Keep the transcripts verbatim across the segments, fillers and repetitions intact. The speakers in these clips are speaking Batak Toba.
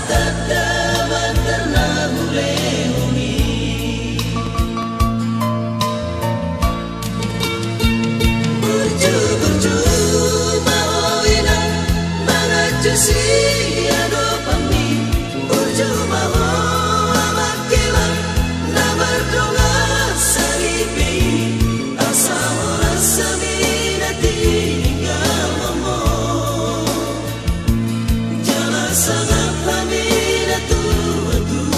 Tanda mantar na hulehon i. Burju, burju ma ho inang, manganju siadopanmi. Burju ma ho amang hela, na mardongan saripe i. Asa horas hami na tininggalhon ho. Jala sangap hami na tuatuamon.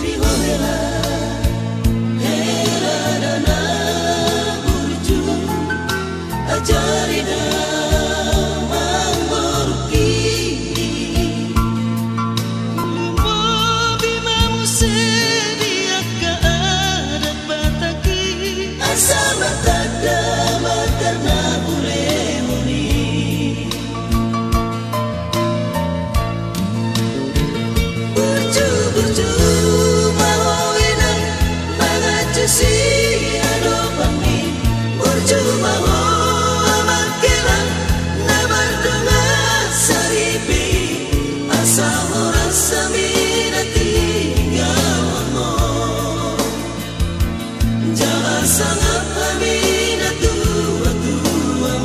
Di ho hela, hela da na burju, ajari da manggoruk i. Lumobi ma muse di angka adat Batak i. Asa martanda mantar na hulehon i. Burju, burju ma ho inang, manganju siadopanmi. Burju ma ho amang hela, na mardongan saripe i. Asa horas hami na tininggalhon ho. Jala sangap hami na tuatuamon.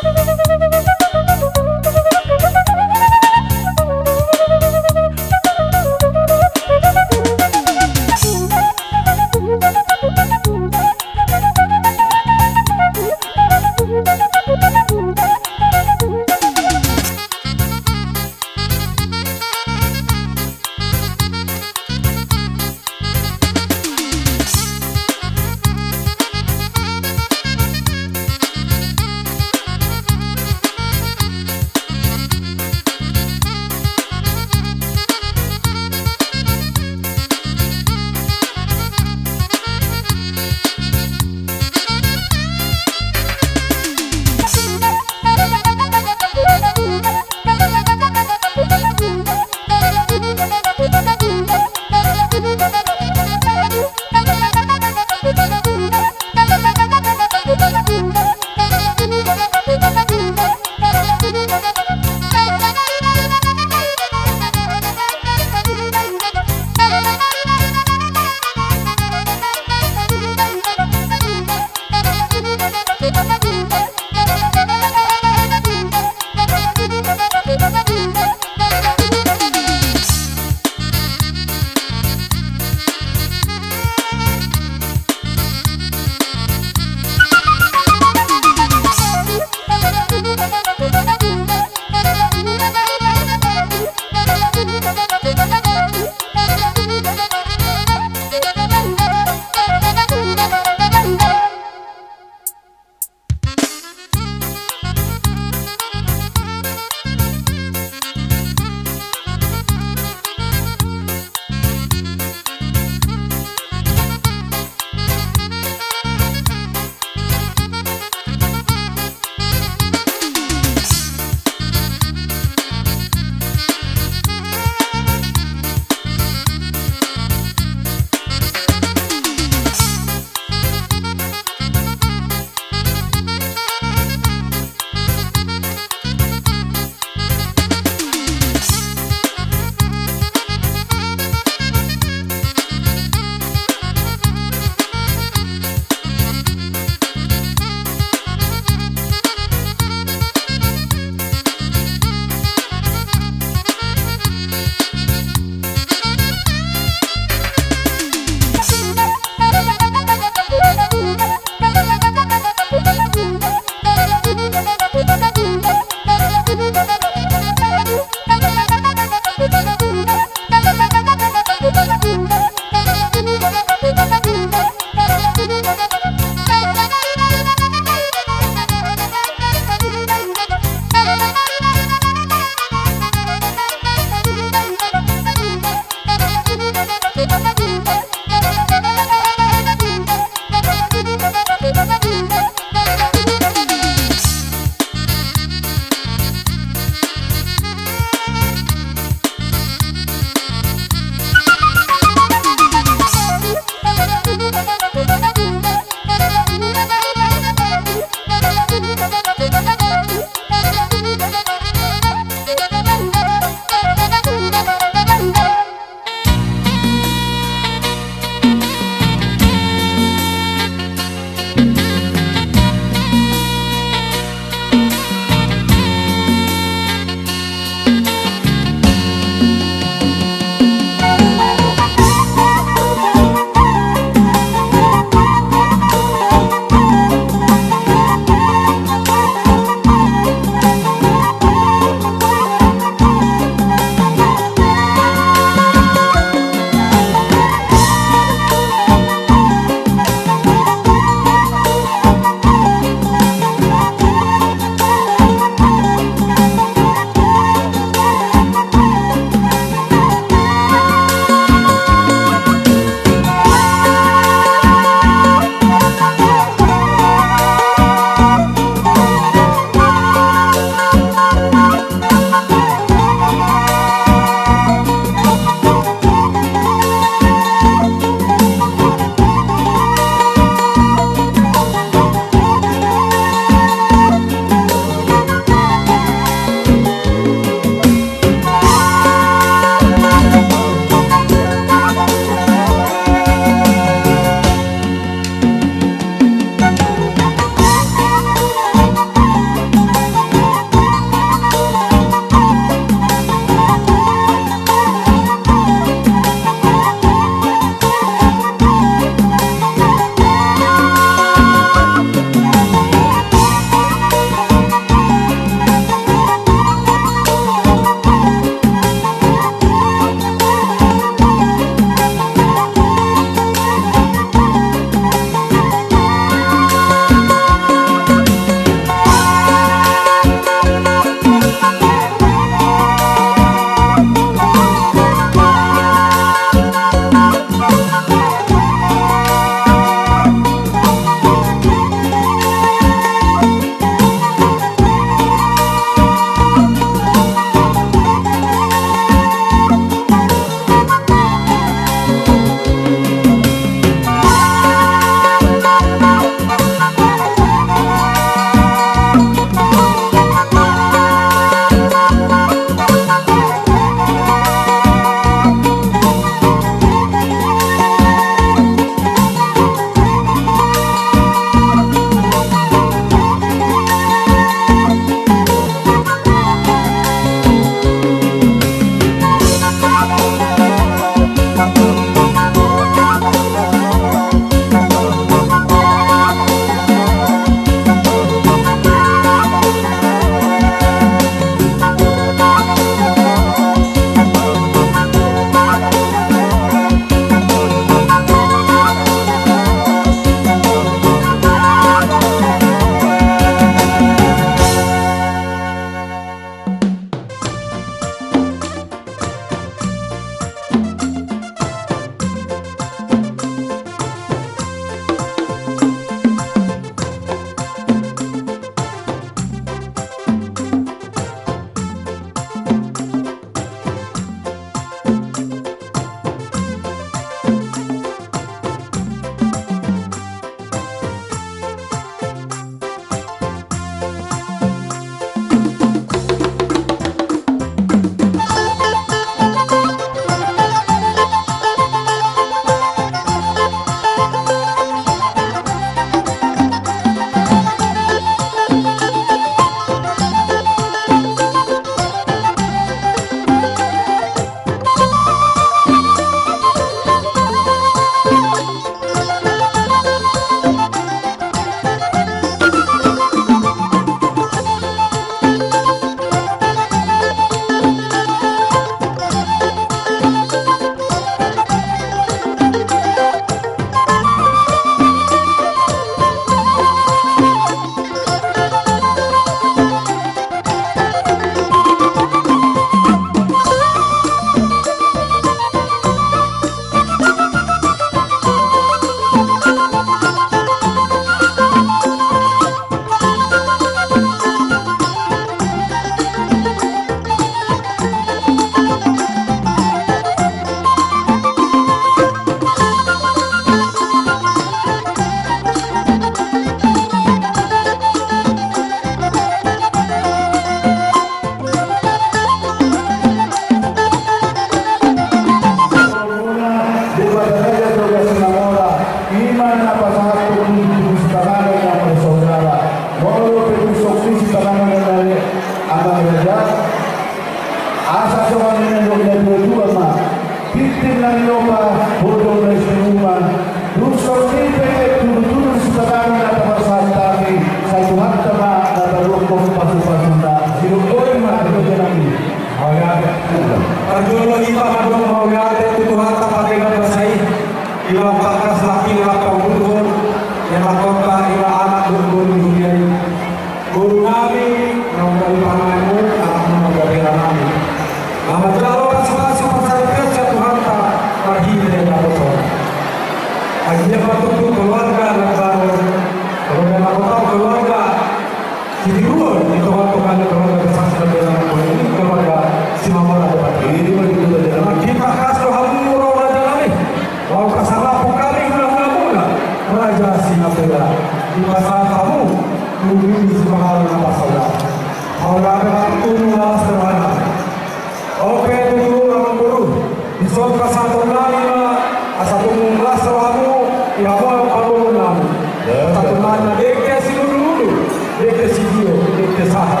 Songon pasahaton nami ma, asa tung las rohamu di hamu parboruon nami. Pasahaton nami ma dengke siulu-ulu, dengke sitio, dengke sahat.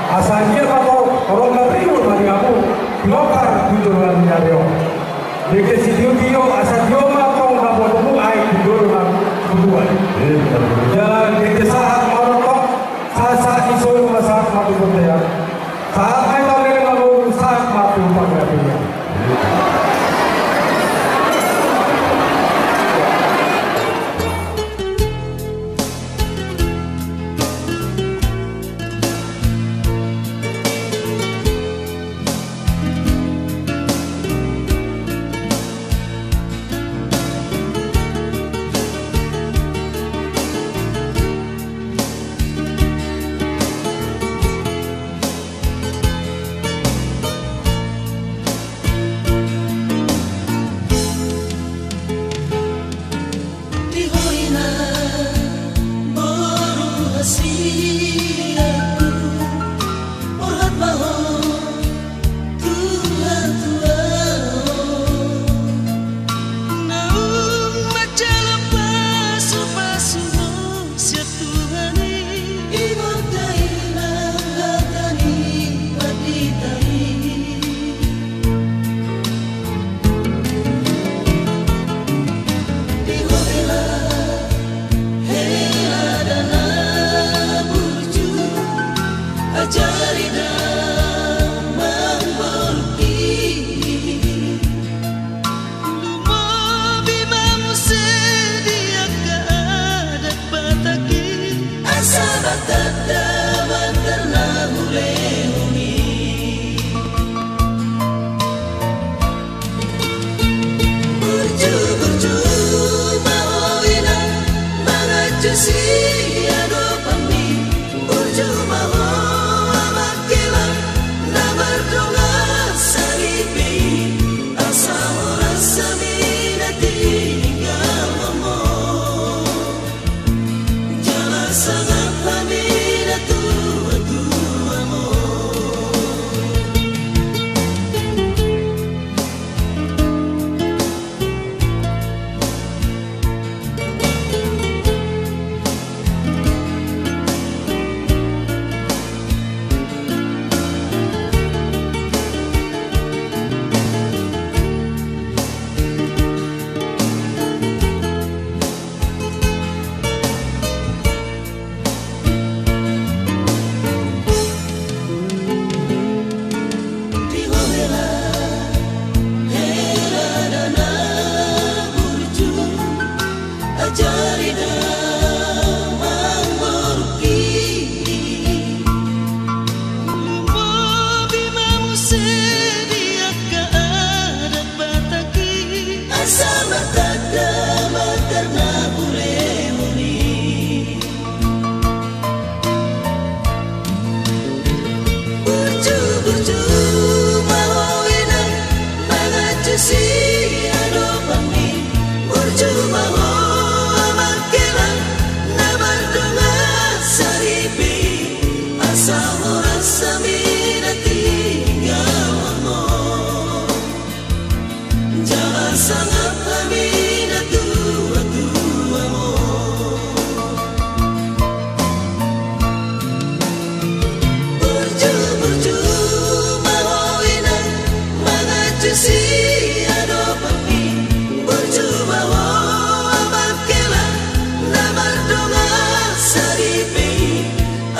Asa anggiat ma torop maribur ma di hamu, di hobar tu joloan ni ari on. Dengke sitio-tio, asa tio ma tong na botomu aek tu joloan na tubuan. Jala dengke sahat ma on tong, sahat-sahat ni solu ma sahat ma tu bontean. Sahat ma i taon leleng, sahat ma tu panggabean. Di ho inang boru hasianku, borhat ma ho tu hatuaon. Naung manjalo pasu-pasu ho sian Tuhan i. Ingot da inang hata ni pandita i. Di ho hela, hela da na burju, ajari damang boruki. Lumobi ma muse di angka adat Batak i, asa martanda ma tarna hulehon i. Burju, burju ma ho inang, manganju siadopan ni. Burju ma ho amang hela, na mardongan saripe i, asa horas hami na tinggal ma ho. Jala sangap hami na tua-tua ma ho. Di ho hela, hela da na burju, ajari damang boruki. Lumobi ma muse di angka adat Batak i, asa martanda ma tarna hulehon i. Burju, burju ma ho inang, manganju siadopan ni. Burju ma ho amang hela, na mardongan saripe i, asa horas hami na tinggal ma ho. Jala sangap hami na tua-tua ma ho. Burju, burju ma ho inang, manganju siadopan ni. Burju ma ho amang hela, na mardongan saripe i,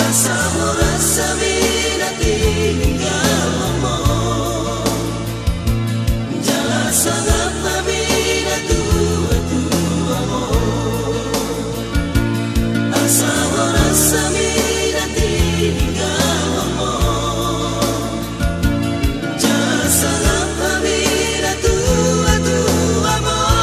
asa horas hami na tinggal ma ho. Jala sangap hami na tua-tua ma ho. Asa horas hami na tinggal ma ho. Jala sangap hami na tua-tua ma ho.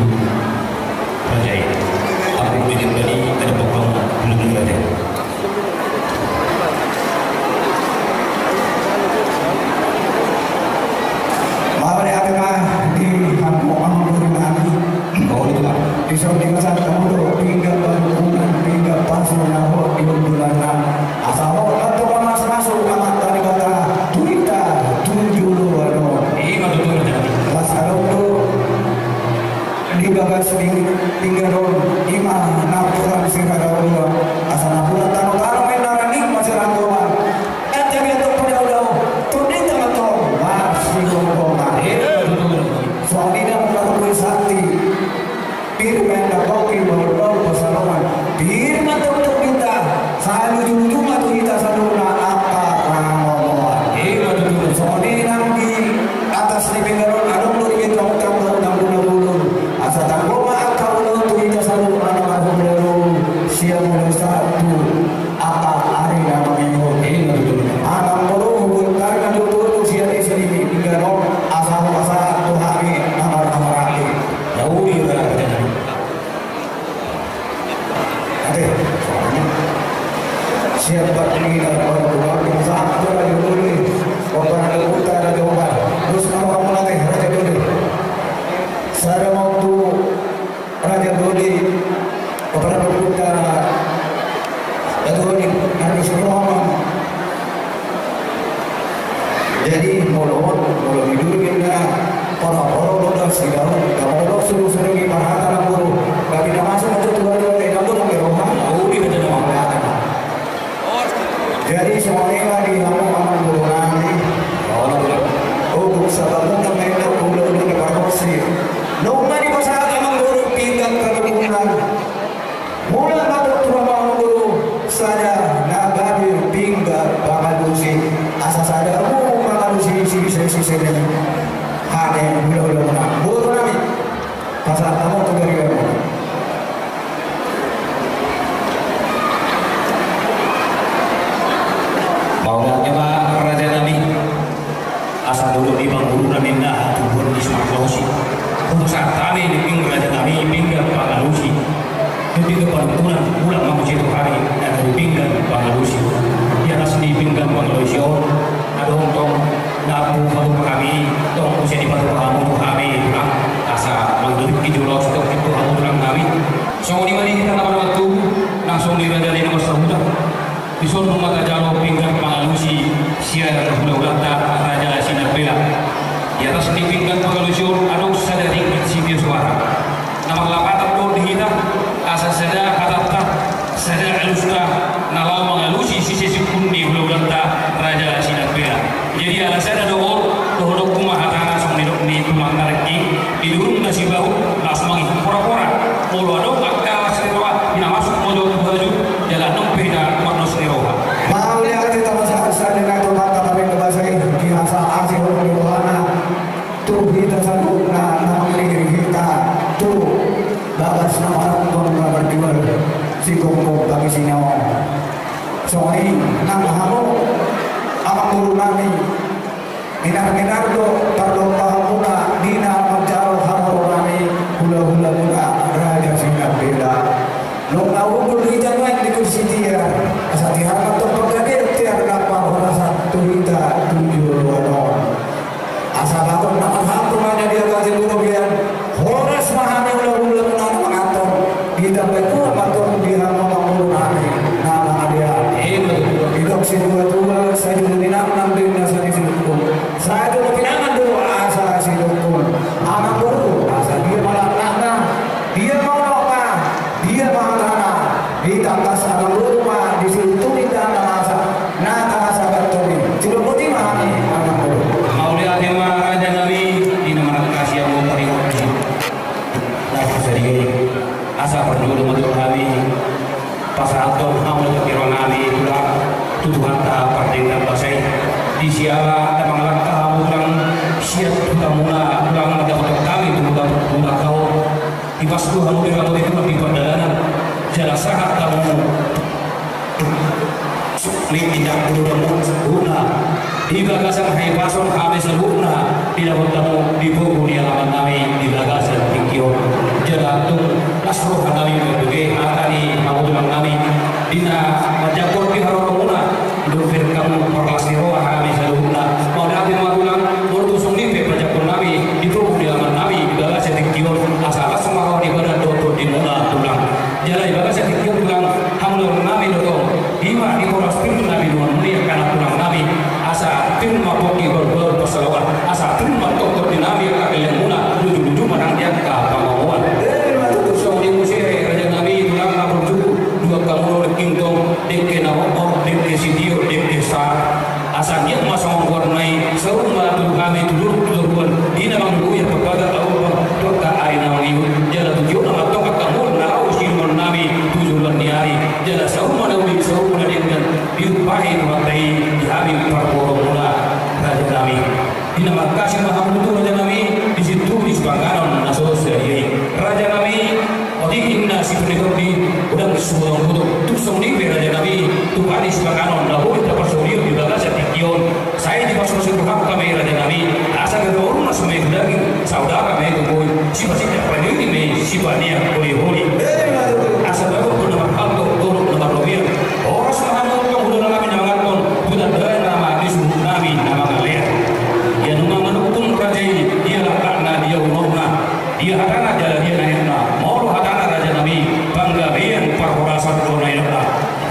Raja i. Aku di depan i ada pokok belum raja. Mauliate ma di hamu amang boru nami. Mauliate ma. Di son di masa tamu do pinggan baru kunan pinggan pasu naho di bulan. Asa ho na tu pamas masuk na mata di bata tu hita tu julu ano. Ima tutu raja. Las along do. Di bagas pinggan on ima napuran sirara ulaon asa napuran tano-tano mendaran ima sirara ulaon. Ete biar tu pudau-dau tu di tengah tong masih gogongan. Songon i nang marhobas santi. Pir ma enda kopi baul-baul pasalongan. Pir ma tongtong hita. Saluju-luju ma tu hita saluhutna angka pangomoan. Ima tutu. Songon i nang di atas ni pinggan on adong do di bintang utang do utang guna bulung. Asa tanggo ma angka ulaon tu hita saluhutna na marhobas sian mulai Sabtu angka ari na mangihut. Ima tutu. Amang boru huhut ari na tutu sian isi ni pinggan on asa hupasahat tu hami na marhaha-haha i. Ate. Siap bat ni na baru baru di sana tu raja dulu ni. Bapak na utara jawaban. Terus nama kamu nanti raja dulu. Sada mau tu raja dulu. Bapak na utara. Raja dulu ni. Nanti semua. Jadi molo on molo di dulu kita poro-poro lo do sidau da molo lo suruh-suruh di parhata na guru. Tapi na masuk aja tu baru ada yang guru nang roha. Uli aja nama ada. Jadi semuanya di nama nama guru nanti. Oh, untuk sabar untuk mereka udah udah di parhosi. Nunga di pasal nama guru pinggan perkebunan. Mula ma tu amang boru sada na gabe pinggan pangalusi asa sada hamu mangalusi sise-sise ni hane hula-hula muna boru nami. Pasahat hamu tu gari-gari muna. Mauliate ma raja nami. Asa dolok ni panguluna ninna hatubuan ni sumarlosi. Hupasahat hami di pinggan raja nami pinggan pangalusi. Di pinggan panungkunan ulang ma muse tu hami na di pinggan pangalusi. Di atas ni pinggan pangalusi on adong tong na patupa hami tong muse dipatupa hamu tu hami tulang. Asa mangidupki jolo sitong tu hamu tulang nami. Songon i ma di hita na martubu nang songon i raja ni na marsahuta. Dison ma tajalo pinggan pangalusi sian hulahulanta raja Sinambela. Di atas ni pinggan pangalusi on adong sada ringgit sitio suara. Na marlapatan do di hita asa sada hatanta sada alusta na laho mangalusi sise sungkun ni hulahulanta raja Sinambela. Jadi alasanna do on dohononku ma hatana songon nidok ni tumangga rengking. Di durung na sibahu laos mangihuthon pora-pora. Molo adong angka las ni roha na masuk molo tu haju jala nang pe na marlas ni roha. Mauliate ma sahat-sahat ni na tumangga pamingga basa i di asa asi holong ni rohana tu hita saluhutna na mangiring hita tu bagas na maranggon na marjual sigomgom pangisi na on. Songon i nang hamu amang boru nami. Minar-minar do parlombaanmuna di na manjalo haroro nami hulahula muna raja Sinambela. Nunga hundul hita nuaeng di kursi tiar asa tiar ma tong panggabean tiar na parhorasan tu hita tu joloan on. Asa bagot na marhampung ma na di atas ni burubian. Horas ma hami hulahula muna na manganton. Ditambai Tuhan ma tong di hamu amang boru nami na mangadean. Didok situa-tua sai jolo ni nang nang do inna sani sidungkun. Sai jolo pinangan do asa sidungkun. Amang boru asa dia ma laknakna, dia ma unokna, dia ma hatana. Ditangkas amang boru ma disi tu hita na asa na asa bertoni. Sidungkun i ma hami amang boru. Mauliate ma raja nami di na manangkasi hamu paringot ni na sadia i. Asa parjolo ma tu hami pasahathon hamu tu roha nami tulang tu Tuhanta pardenggan basa i. Di siala damang langka hamu tulang sian hutamuna tulang mandapothon hami tu huta tu langka on. Dipasu hamu di rato i tulang di pardalanan jala sahat hamu. Ni indak bulu hamu guna Di bagasan hahipason hami saluhutna didapot hamu di pogu ni alaman nami di bagasan tingki on. Jala tung las roha nami mambege hata ni hamu tulang nami di na manjangkon di haroromuna. Dung pe hamu marlas ni roha hami saluhutna. Mauliate ma tulang, molo tung songon i pe panjangkon nami di pogu ni alaman nami di bagasan tingki on, asa las ma roha ni badan dohot tondimuna tulang. Jala di bagasan tingki on tulang, hamu tulang nami do tong. Ima di horas pir nami nuan ni angka na tulang nami, asa pir ma pongki baru-baru parsalawan, asa pir ma tongtong di nami angka gellengmuna, luju-luju ma nang di angka pangomoan. Ima tutu. Songon i muse raja nami tulang na burju, dua hamu do dengke tong, dengke na horhor, dengke sitio, dengke sara. Asa niat ma songon goarna i, saur matua hami tu toruan, di na mangului papaga aopa tu angka ari na mangihut. Jala tu jolo ma tong angka mur na laho sinuan nami tu joloan ni ari. Jala saur ma na uli, saur ma na denggan, diumpahi Tuhanta i di hami parboromuna raja nami. Di na mangkasi ma hamu tutu raja nami, di sintuhu ni sipanganon na so sadia i. Raja nami, otik inna sipri tondi, godang suang buto. Tung songon i pe raja nami, tu hami sipanganon na boi taparsorio di bagasan tingki on. Sai dipasupasu Tuhan hami raja nami, asa gabe ormas ma i tu daging, saudara ma i tu bohi, sipasindak pandiuri ma i, sipaneang holi-holi. Asa bagot do na marhalto, dolok na marrobean. Horas ma hamu tong hulahula nami na manganhon, tu tanda na ma di suhut nami na mangalean. Ia nunga manungkun raja i, dia langkatna, dia umurna, dia hatana jala dia naiakna. Molo hatana raja nami, panggabean parhorasan do naiakna.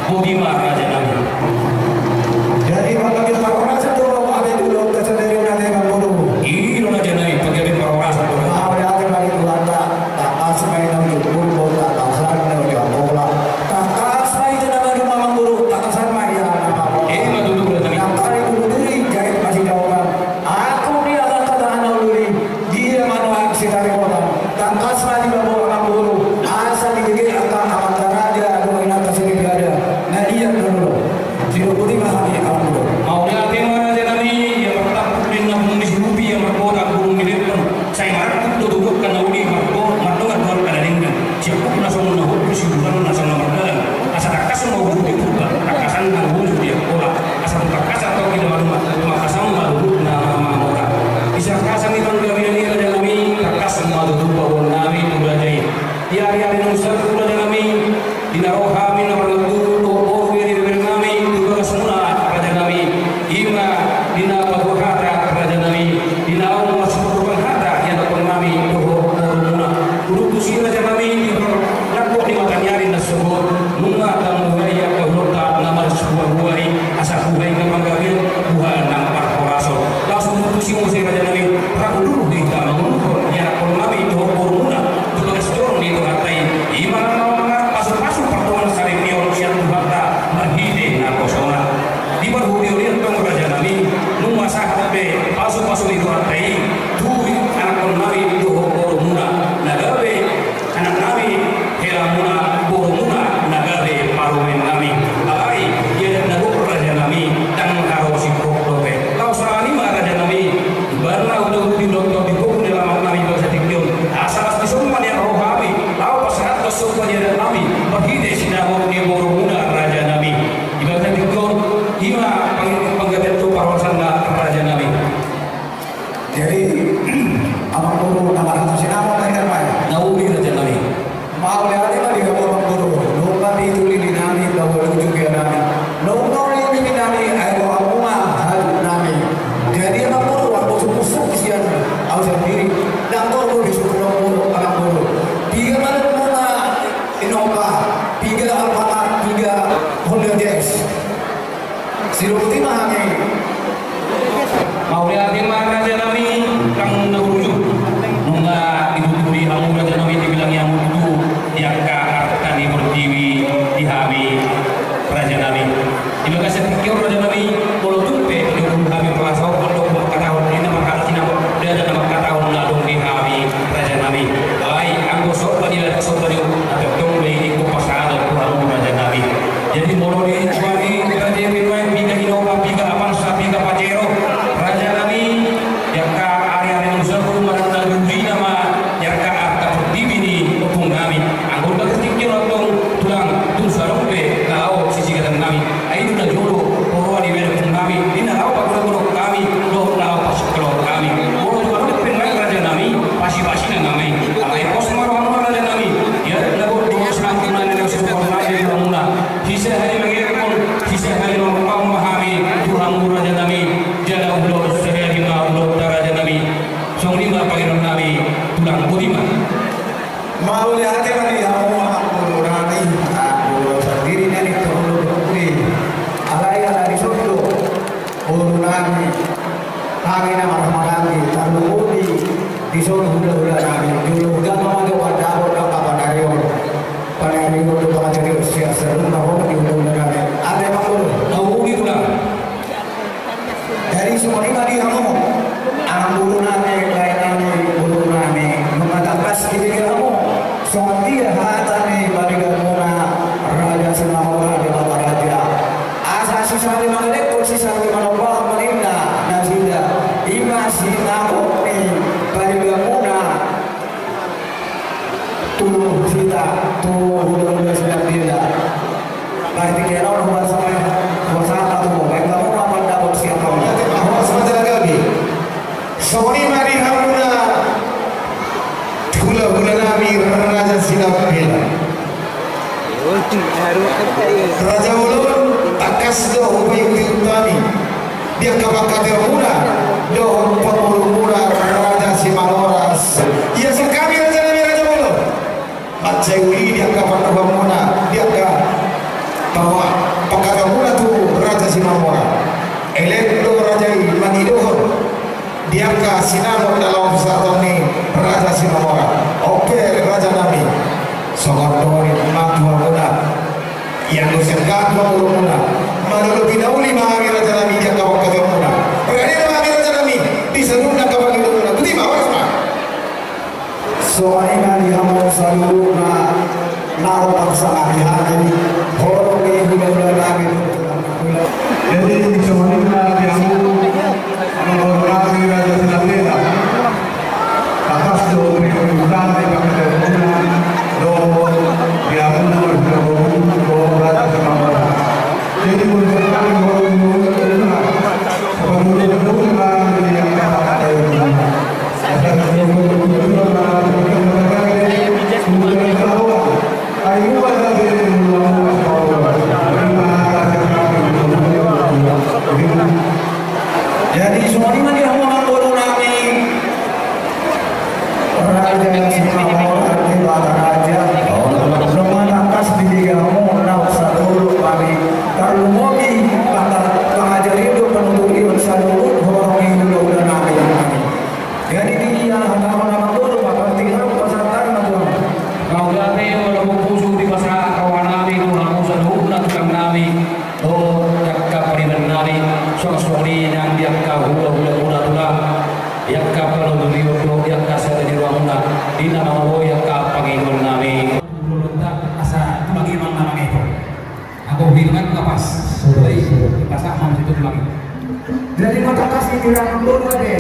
Boti ma raja nami. Jadi panggabean parhorasan do, ate dulu, ate sadari, ate mangolu. I do raja nami, panggabean parhorasan do. Mauliate ma di Tuhanta, tangkas ma i na ujung purbo, tangkasan na ujung bola. Tangkas ma i na ujung mamangolu, tangkasan ma i na mamangolu. Ima tutu raja nami. Nang kari dulu diri, jait masih jauh kan. Aku ni akan katakan dulu ni. Dia ma nuaeng sitari kota, tangkas ma di babo amangboru, asa dibege angka amanta raja dohot inanta sini dada, na dia na lolo. Sidok boti ma hami amangboru. Mauliate ma raja nami, ia martampuk ninna gunung ni Silupi, ia markota gunung ni Lepan, sai marangkup do tu angka na uli, mardongan tu angka na denggan. Siapuk na songon na hobus, sibulan na songon na mardalan. Asa tangkas ma hubus di Purba, tangkasan na hubus di Angkola. Asa tangkasan tong di Damaluma, tangkasan ma luhutna mamora. Di tangkasan ni panggabean i raja nami, tangkas ma tutu paboaon nami tu raja i. Di ari-ari naung salpu raja nami, di na ro hami na marnaturu dohot boru, bere-bere nami tu bagasmuna raja nami. Ima di na patua hata raja nami, di na ro marsuhut hata ianakhon nami dohot borumuna. Dung tusi raja nami, di nangkok ni mata ni ari na sogot, nunga tamuhai angka hulota na marsuhua-hua i, asa huhai na panggabean, huhai na parhorason. Laos dung tusi muse raja nami, rap dulu hita mangunukhon ianakhon nami dohot borumuna tu bagas joro ni Tuhanta i. Ima na mangarap pasu-pasu pardongansaripeon sian Tuhanta marhite naposona. Di parhobas on tong raja nami, nunga sahat be pasu-pasu ni Tuhanta i tu anakhon nami dohot borumuna, na gabe anak nami, helamuna, borumuna, na gabe parumaen nami. Alai di adat na gok raja nami, ndang harosi gok dope. Laos ala ni i ma raja nami, umbahen na huta-huta di lontong di pogu ni alaman nami bagasan tingki on, asa las ni somba ni roha nami, laho pasahathon somba ni adat nami marhite sinamot ni borumuna raja nami. Di bagasan tingki on, ima pang-, panggabean tu parhorasanna raja nami. Jadi, amangboru na marhata sinamot ma i, na uli raja nami. Mauliate ma di hamu amangboru, nunga pitu lili nami, bahwa luju gea nami. Nunga uli lili nami, ai do hamu ma hajut nami. Jadi amangboru, anggo suksuk sian au sandiri, ndang torop do suksuk amangboru, amangboru. Piga ma do nunga Innova, piga Alphard, piga Honda Jazz. Sidok boti ma hami. Mauliate ma raja nami, ndang na burju. Nunga dituturi hamu raja nami, dibilangi hamu tutu di angka arta ni portibi di hami raja nami. Di bagasan tingki on raja nami, molo tung pe diboto hami marlas on, adong mangkatahon, ninna ma hata sinamot, ndada na mangkatahon na adong di hami raja nami. Alai anggo somba ni adat, somba ni adat, tongtong do i ingkon pasahaton tu hamu raja nami. Jadi molo di hami raja nami, piga Innova, Mauliate ma di hamu amangboru nami, amangboru sandiri na di Tondok Budi. Alai ala dison do boru nami, hami na marhahamaranggi, tarlumobi dison hulahula nami. Jolo hujalo ma jo pandapot angka panarion, panarion do pangajarion sian saluhutna, hohom di hulahula nami. Ate amangboru. Au di tulang. Jadi songon i ma di hamu amangboru nami, lae nami, boru nami, nunga tangkas dibege hamu. Songon dia hata ni paribanmuna Raja Simamora Debata Raja, asa sisali mangalekhon, sisali manombahon ma ninna nasida. I ma sinamot ni paribanmuna tu hita, tu hulahula Sinambela. Partingkian on hubaen ma, hubaen ma tu ho, baen hamu ma pandapot sian hamu. Horas ma jala gabe. Songon i ma di hamuna hulahula nami Raja Sinambela. Raja Bolon, tangkas do hupaihutihut hami di angka pangkataionmuna dohot pamoruonmuna Raja Simanora. Ia sian hami raja nami Raja Bolon, mansai uli di angka pandohanmuna, di angka pangkataionmuna tu Raja Simamora. Elek do raja i mangidohon di angka sinamot na laho pasahaton ni Raja Simamora. On pe raja nami, songon on do i ma tu hamuna. Ia anggo sian hami pamoruonmuna, manulak pinauli ma hami raja nami di angka pangkataionmuna. Rade ma hami raja nami di saluhut angka pangidoanmuna. Botima, horas ma. Songon i ma di hamu saluhutna na hupasahat hami, horong ni hulahula nami. Jadi songon i ma di hamu, amangboru nami Raja Sinambela. Tangkas do hupaihutihut hami pangkataionmuna dohot di hamuna marhulahula dohot Raja Simamora. Jadi molo sian hami, molo di hamuna, jadi songon i ma di hamu amangboru nami Raja Simamora Debata Raja, nunga tangkas dibege hamu na saluhut hami, tarlumobi pangajarion dohot panuturion saluhut horong ni hulahula nami. Jadi di dia hata na mangolu ma partingkian on pasahat ma tu hamu. Mauliate ma di hamu pusuk dipasahat roha nami tu hamu saluhutna tulang nami dohot angka pariban nami. Songon i nang di angka hulahula muna tulang, di angka panuturion dohot di angka sada ni roha muna di na mangoloi angka pangidoan nami. Asa tulang i ma na mangido. Anggo hitungan na pas. Jadi, pasahat ma tu tulang i. Jadi, matakas i tulang i, boru ate.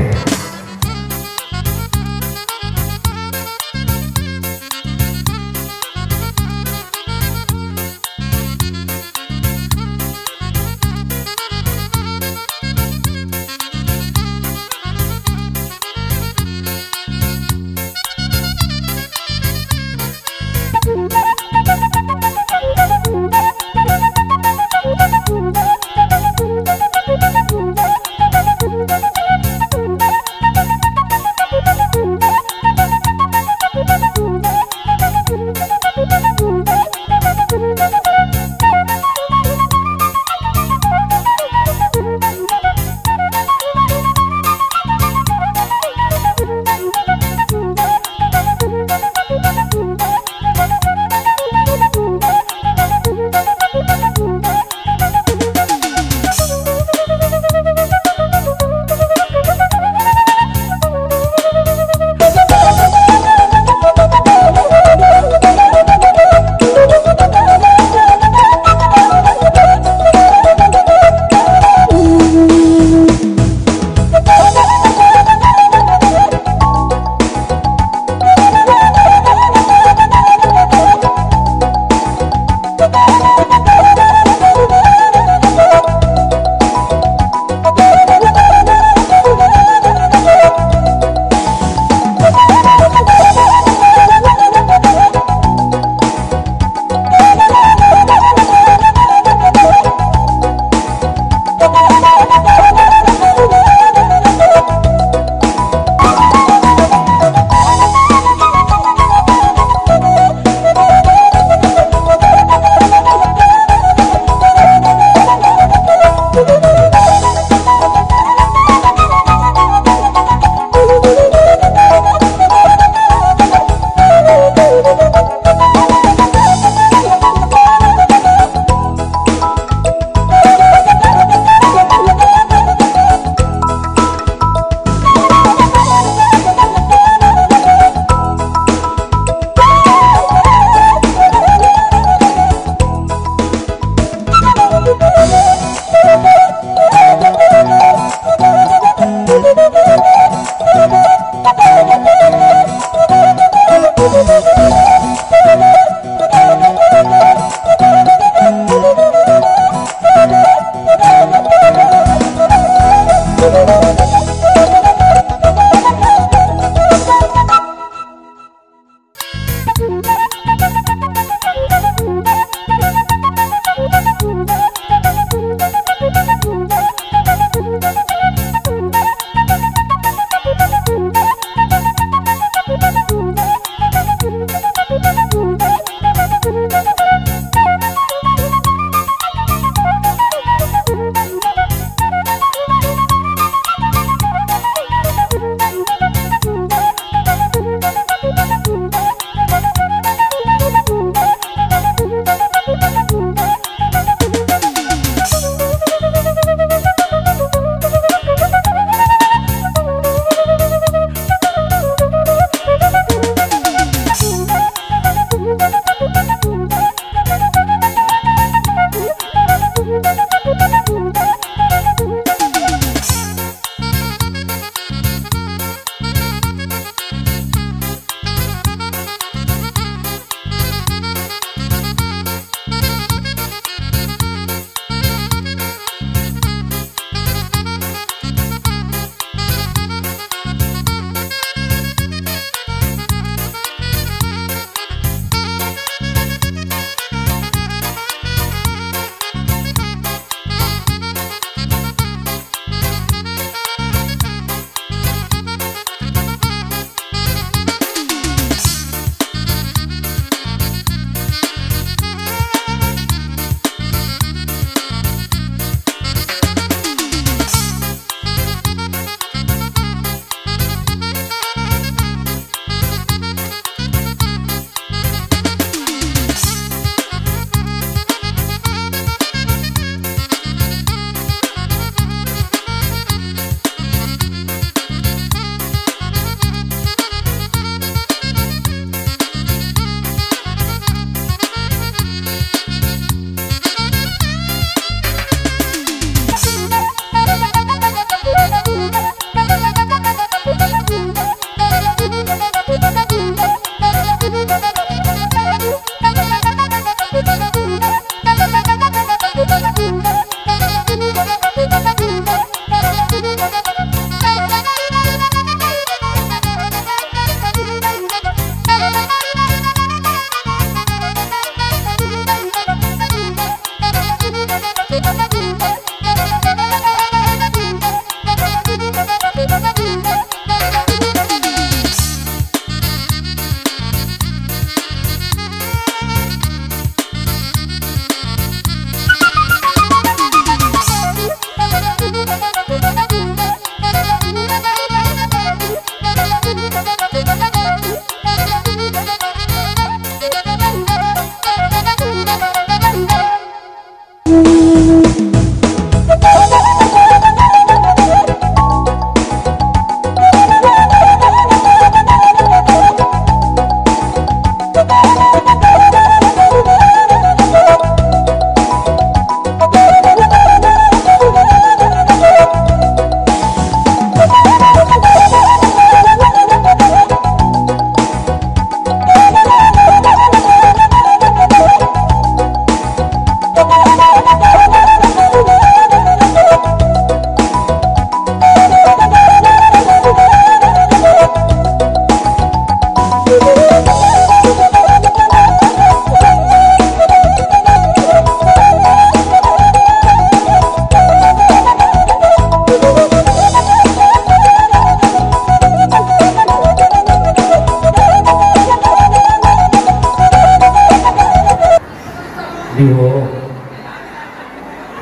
Di ho,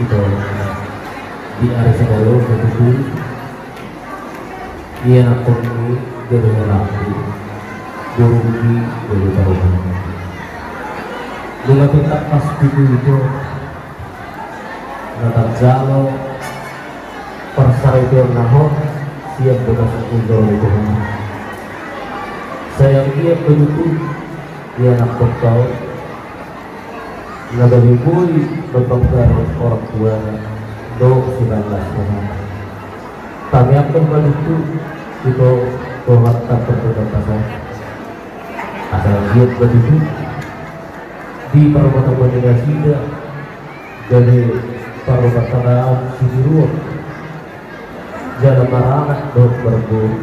ito, di ari sadari on, satutu, ianakhonmi gabe holangku, borungmi gabe parumaenku. Nunga pe tangkas tutu ito, na tarjalo parsaripeon na hot sian botas ni joro ni Tuhan. Sai anggiat ma tutu ianakhonta on na gabe boi mambanggakan orang tuana dohot sibalas rohana. Tangiangkon ma tutu ito tu Tuhanta pardongan basa, asa anggiat ma tutu di parrumatanggaon nasida gabe parrumatanggaon sitiruon, jala maranak dohot marboru.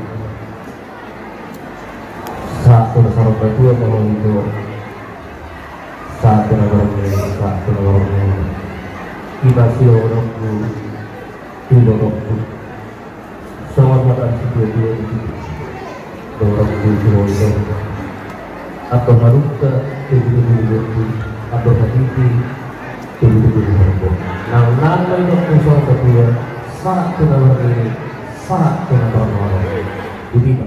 Sahat tu na saur matua ma ho ito, sahat tu na marnini, sahat tu na marnini. I ma sidohononku tu ibotongku. Songon hata ni situatua di situ. Dohononku tu ho ito, andor halumpang tu ibotongku, andor hatiti tu ibotongku. Nang nang ma ibotongku saur matua, sahat tu na marnini, sahat tu na marnono. Boti ma.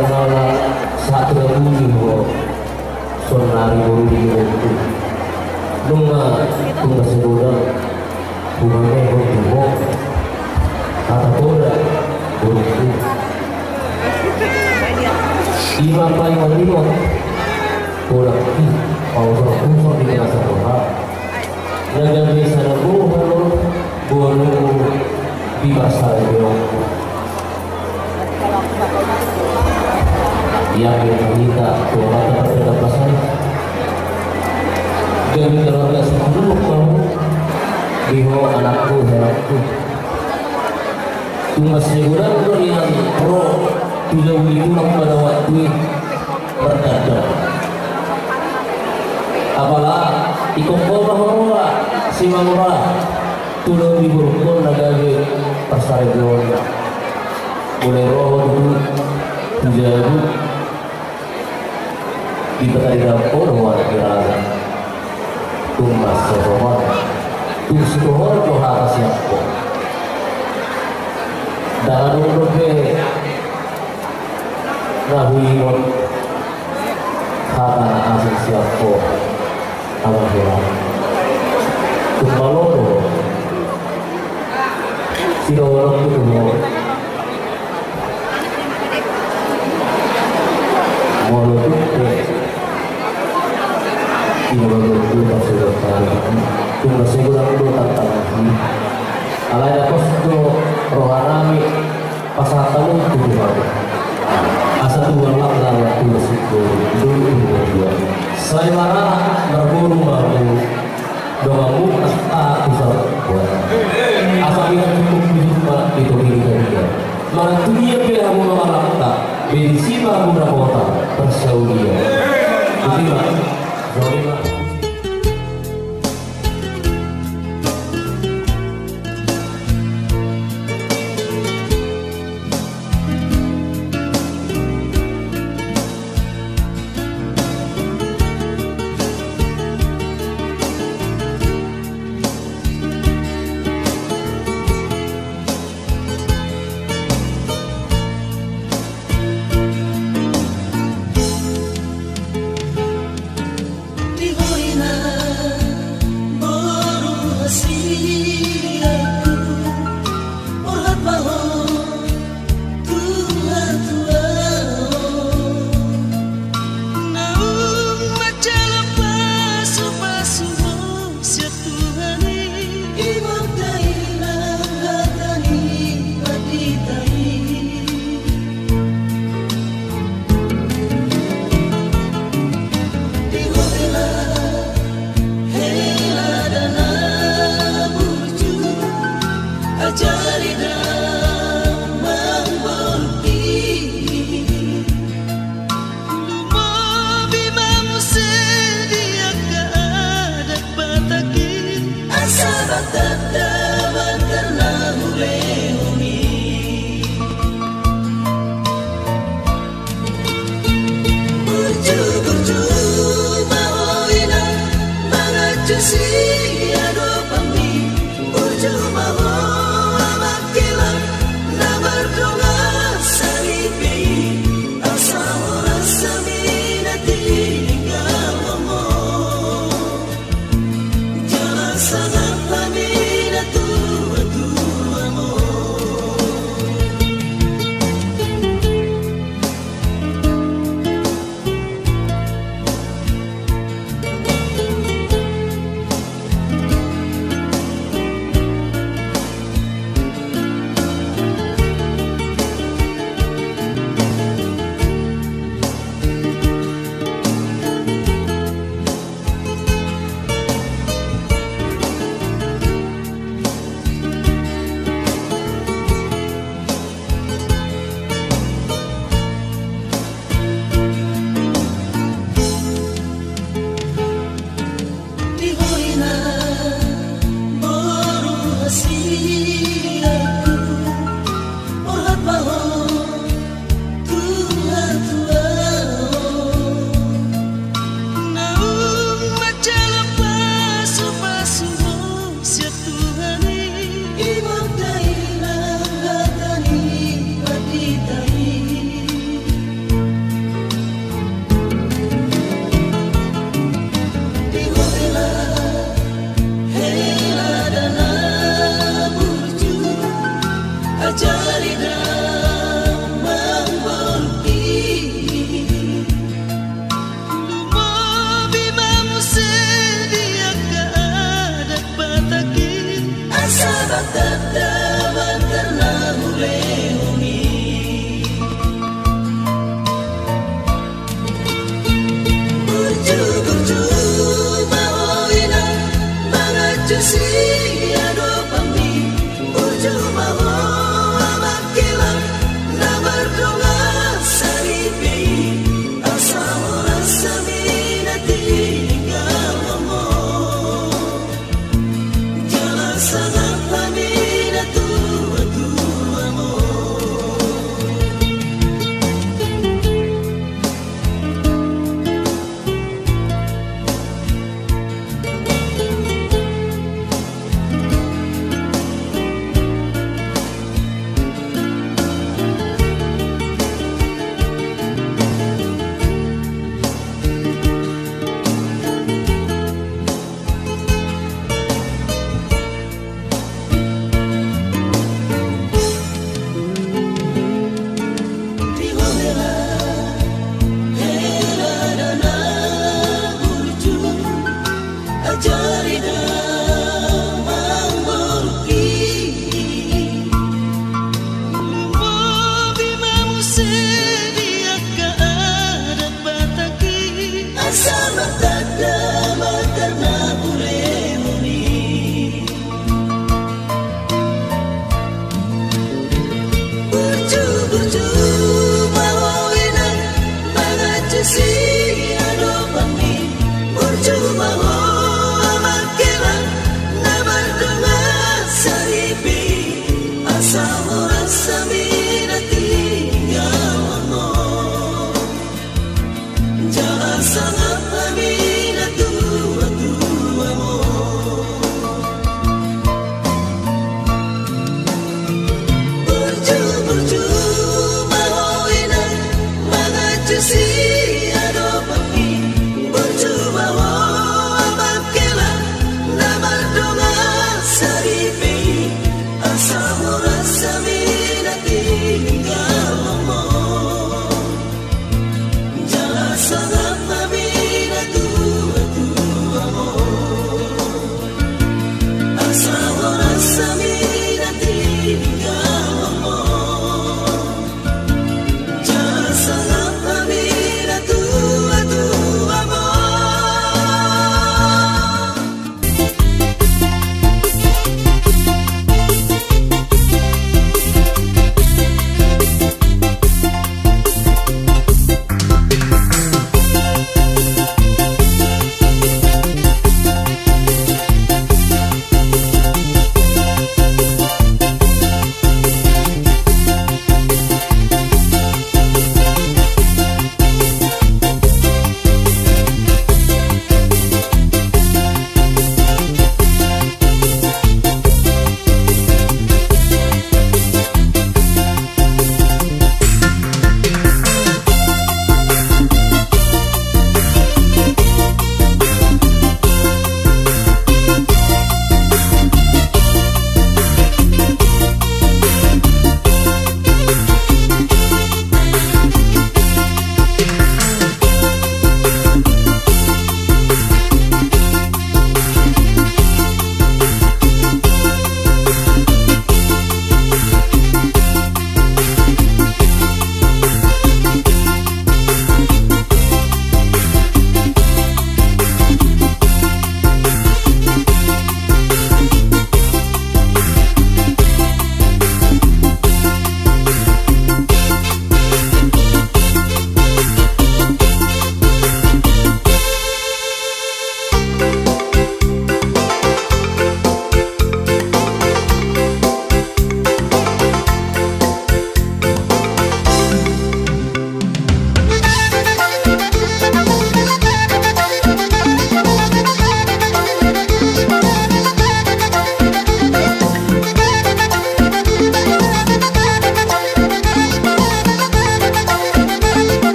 Sahat tu na buni ho, sonari boru di ho. Nunga, nunga segodang. Nunga mehon tu ho. Hata poda, boru di ho. Ima paima lima. Poda i, pausor-usor di perasa poha. Na gabe sada boha do boanmu di parsaripeon. Ia pe hita tu Amanta Pardenggan Basa i. Gabe keluarga sipuluk ma ho di ho anakku, herakku. Tung mansai godang do nian ro tu jabu ni tulang pada waktu i. Martanda. Apala ingkon ho ma ho roha, Simanggora, tu na di borungkon na gabe parsaripeon. Mulai ro ho tutu tu jabu, dipataridahon ho do anak ni raja. Tung mansai sohot, tung sitohor do hata sian ho. Ndang adong dope na huingot hata na asing sian ho, Amang Hera. Tung malo do ho. Sidorongku tu ho. Molo tung pe. Ina molo tung pe, pasti do tadi. Tung pe, sai godang do tantangan. Alai na pos do rohanami. Pasahat hamu tu Tuhan. Asa Tuhan ma na laho tu na singkop. Dulu tu Tuhan. Sai maranak marboru ma hamu. Donganmu asa tu saroa. Asa pinanjukmu tu jumpa di topi ni huriaon. Manang tu dia pe hamu mangalangka, be disi ma hamu dapotan parsaulian. Disi ma. Disi ma.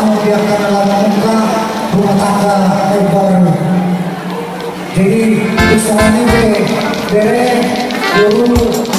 Biarkan alam membuka rumah tangga yang baru. Jadi, bisa ini bere, guru,